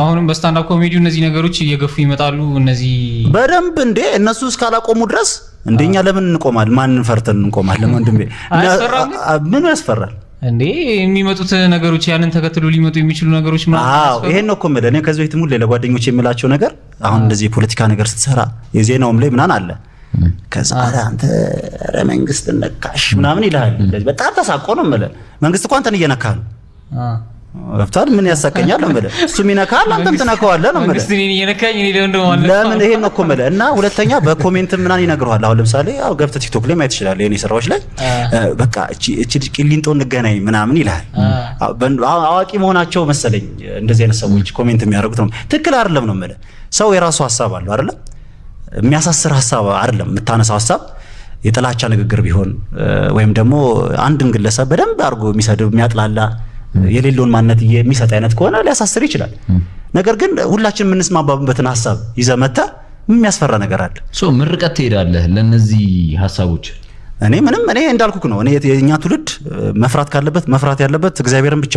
አሁንም በ stand-up comedy ው እነዚህ ነገሮች እየገፉ ይመጣሉ። እነዚህ በደንብ እንዴ፣ እነሱ እስካላቆሙ ድረስ እንደኛ ለምን እንቆማለን? ማንን ፈርተን እንቆማለን? ወንድሜ። አያስፈራም? ምኑ ያስፈራል? እንዴ፣ የሚመጡት ነገሮች፣ ያንን ተከትሎ ሊመጡ የሚችሉ ነገሮች ምናምን አዎ። አያስፈሩም? ይሄን ነው እኮ የምልህ። እኔ ከዚህ በፊትም ሁሌ ለጓደኞች የምላቸው ነገር አሁን እንደዚህ የፖለቲካ ነገር ስትሰራ የዜናውም ላይ ምናምን አለ። ከዛ ኧረ አንተ፣ ኧረ መንግስት ነካሽ ምናምን ይልሃል። እንደዚህ በጣም ተሳቆ ነው የምልህ። መንግስት እኮ አንተን እየነካ ነው። ገብቶሃል? ምን ያሳቀኛል ነው የምልህ። እሱም ይነካል፣ አንተም ትነካዋለህ ነው የምልህ። መንግስት እኔን እየነካኝ እኔ ለምን ደግሞ አልነካም? ለምን፣ ይሄን ነው እኮ የምልህ። እና ሁለተኛ በ comment ምናምን ይነግረዋል። አሁን ለምሳሌ ያው ገብተህ ቲክቶክ ላይ ማየት ትችላለህ። የኔ ስራዎች ላይ በቃ እቺ ልጅ ቂሊንጦ እንገናኝ ምናምን ይልሃል። አዋቂ መሆናቸው መሰለኝ እንደዚህ አይነት ሰዎች comment የሚያደርጉት ነው። ትክክል አይደለም ነው የምልህ። ሰው የራሱ ሀሳብ አለው አይደለም? የሚያሳስር ሀሳብ አይደለም የምታነሳው ሀሳብ። የጥላቻ ንግግር ቢሆን ወይም ደግሞ አንድን ግለሰብ በደንብ አድርጎ የሚሰድብ፣ የሚያጥላላ፣ የሌለውን ማንነት የሚሰጥ አይነት ከሆነ ሊያሳስር ይችላል። ነገር ግን ሁላችን የምንስማማበትን ሀሳብ ይዘህ መተህ የሚያስፈራ ነገር አለ? So ምን ርቀት ትሄዳለህ ለእነዚህ ሀሳቦች? እኔ ምንም፣ እኔ እንዳልኩክ ነው። እኔ የኛ ትውልድ መፍራት ካለበት መፍራት ያለበት እግዚአብሔርን ብቻ።